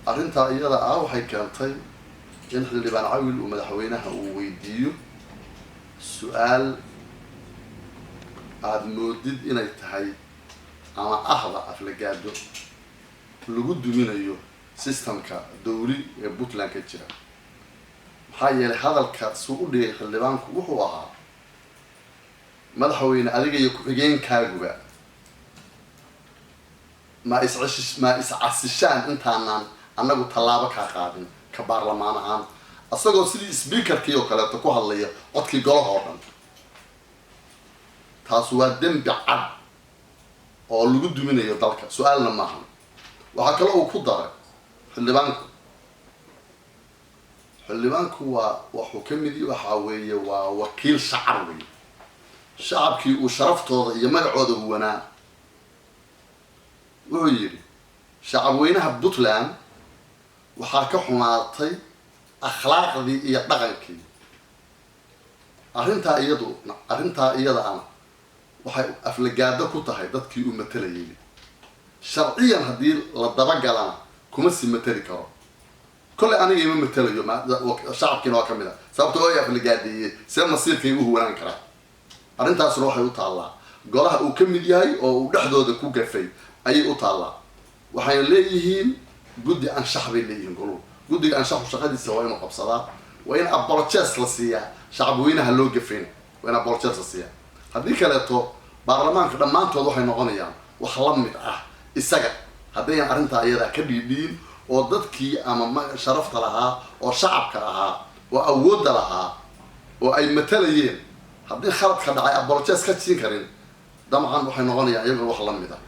Arrintaa iyada ah waxay keentay in Xildhibaan Cawil uu madaxweynaha uu weydiiyo su-aal aada moodid inay tahay ama ahba aflagaado lagu duminayo systemka dawli ee Puntland ka jira. Maxaa yeelay, hadalka suu u dhigay xildhibaanku wuxuu ahaa: "Madaxweyne, adiga iyo ku-xigeenkaaguba ma isceshi ma iscasishaan intaanaan annagu tallaabo kaa qaadin ka baarlamaan ahaan," isagoo sidii speakerkii oo kaleeto ku hadlaya codkii golaha oo dhan. Taas waa dembi cad oo lagu duminayo dalka, su-aalna maahan. Waxaa kale uu ku daray xildhibaanku, xildhibaanku waa wuxuu ka mid waxaa weeye waa wakiil shacab wey, shacabkii uu sharaftooda iyo magacooda huwanaa. Wuxuu yidhi: "Shacab weynaha Puntland waxaa ka xumaatay akhlaaqdii iyo dhaqankii." Arrintaa iyadu, arrintaa iyada ana waxay aflagaado ku tahay dadkii uu matelayay. Sharciyan haddii la dabagalana kuma sii mateli karo. Kollay aniga ima matelayo, shacabkiina waa ka mid a, sababta oo ay aflagaadeeyey, see masiirkayga u huwanaan karaa? Arrintaasna waxay u taallaa golaha uu ka mid yahay oo uu dhexdooda ku gafay ayay u taallaa. Waxayna leeyihiin guddi anshax bay leeyihiin goluhu. Guddiga anshaxu shaqadiisa waa inuu qabsadaa, waa in apologies la siiyaa shacab weynaha loo gafayna, waa in apologies la siiyaa. Haddii kaleeto baarlamaanka dhammaantood waxay noqonayaan wax la mid ah isaga, haddayan arrintaa iyadaa ka dhiidhiin oo dadkii ama sharafta lahaa oo shacabka ahaa oo awoodda lahaa oo ay matalayeen haddii khaladka dhacay apologies ka siin karin, dabcan waxay noqonayaan iyaguna wax la mid ah.